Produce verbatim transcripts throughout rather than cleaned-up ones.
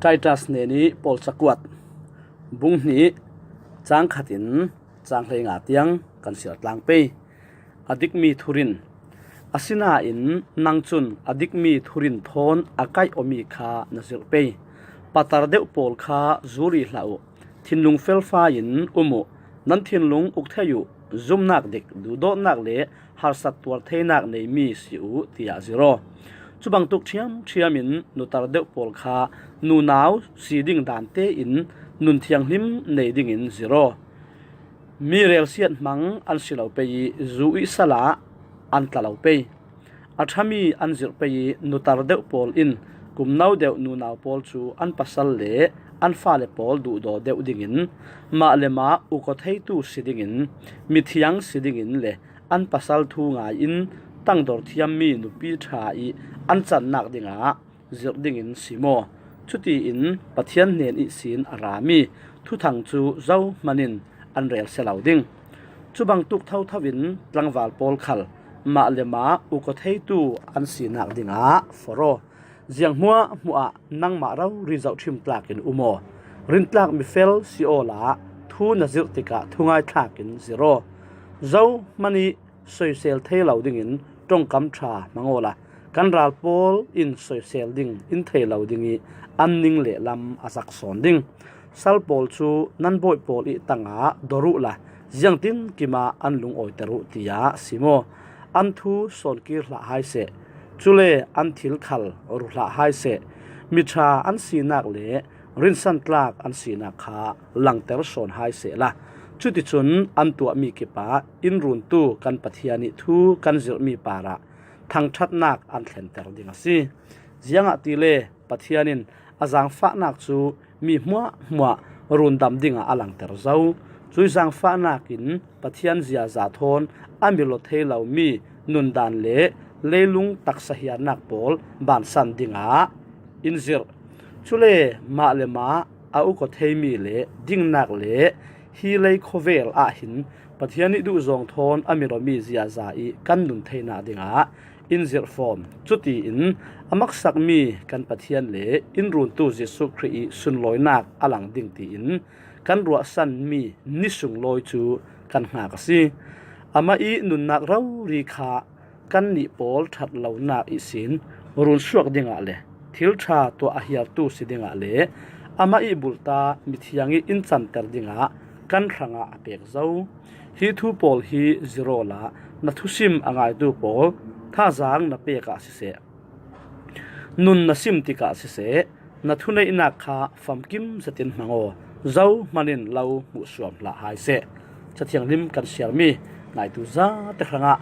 Titus neni pawlcha kuat, bung hnih, chang khatin chang hleinga tiang kan siar tlang pei. A dikmi thurin, asinain nang cun a dikmi thurin thawn a kaih awmi kha na zirh pei. Patar deuh pawl kha zuri hlah uh. Thinlung felfai-in um uh. Nan thinlung uk thei uh. Zumnak dik, duhdawtnak le harsat tuar theinak neimi si uh, tiah zirh aw. Cubangtuk ṭhiamṭhiamin nutar deuh pawl kha nunau si ding dan tein nun thianghlim nei dingin zirh aw. Mi relsiat hmang an si lo pei i, zu i sal ah an tla lo pei. A ṭhami an zirh pei i, nutar deuh pawl in kumno deuh nunau pawl cu an pasal le an fale pawl duhdaw deuh dingin, mah le mah ukaw theitu si dingin, mithiang si dingin le an pasal thu ngai-in tangdor thiammi nupi ṭha i an cannak dingah zirh dingin si maw? Cutiin Pathian hnen ihsin a rami thuthang cu zohman in an rel sia lo ding. Cubangtuk thotho in tlangval pawl khal mah le mah ukaw theitu an sinak dingah forh aw. Ziang hmuahhmuah ah nangmah rori zohṭhim tlakin um aw. Rintlak mifel si awla thu na zirh tikah thungai thlakin zirh aw. Zohman i soisel thei lo dingin ṭongkam ṭha hmang awla kan ral pawl in soisel ding in thei lo ding i an ning le lam a zak sawn ding. Sal pawl cu nan bawih pawl i tangah dor uhla ziangtin kimah an lungawiter uh, tiah si maw? An thu sawnkir hlah hai seh, cule an thil khal ru hlah hai seh. Miṭha an sinak le rinsantlak an sinak kha langter sawn hai sehla, cuticun an tuahmi kipah in runtu kan Pathian i thu kan zirhmi parah thangṭhatnak an thlenter ding a si. Ziangahtile Pathian in a zaangfahnak cu mi hmuahhmuah rundam dingah a langter zo. Cui zaangfahnak in Pathian ziaza thawn a mil aw thei lomi nundan le leilung taksa hiarnak pawl bansan dingah in zirh. Cule mah le mah a ukaw theimi le dingnak le hi lei khawvel ah hin Pathian i duhzawng thawn a mil awmi ziaza i kan nun theinak dingah in zirh fawm. Cutiin a maksakmi kan Pathian le in runtu Jesuh Khrih i sunlawinak a lang ding tiin kan ruahsanmi ni sunglawi cu kan hngak a si. Amah i nunnak rori kha kannih pawl ṭhat lonak ihsin runsuak dingah le thil ṭha tuah a hiartu si dingah le amah i bulta mithiang i in canter dingah kan hrangah a pek zo. Hi thu pawl hi zirh awla na thusim a ngaitu pawl thazaang na pek ah siseh, nun na sim tikah siseh, na thuneihnak kha famkim zetin hmang aw. Zohman in lo hmuhsuam hlah hai seh. Cathianghlim kan siarmi ngaitu zate hrangah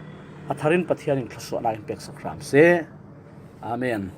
a tharin Pathian in thluasuahnak in peksak hram seh. Amen.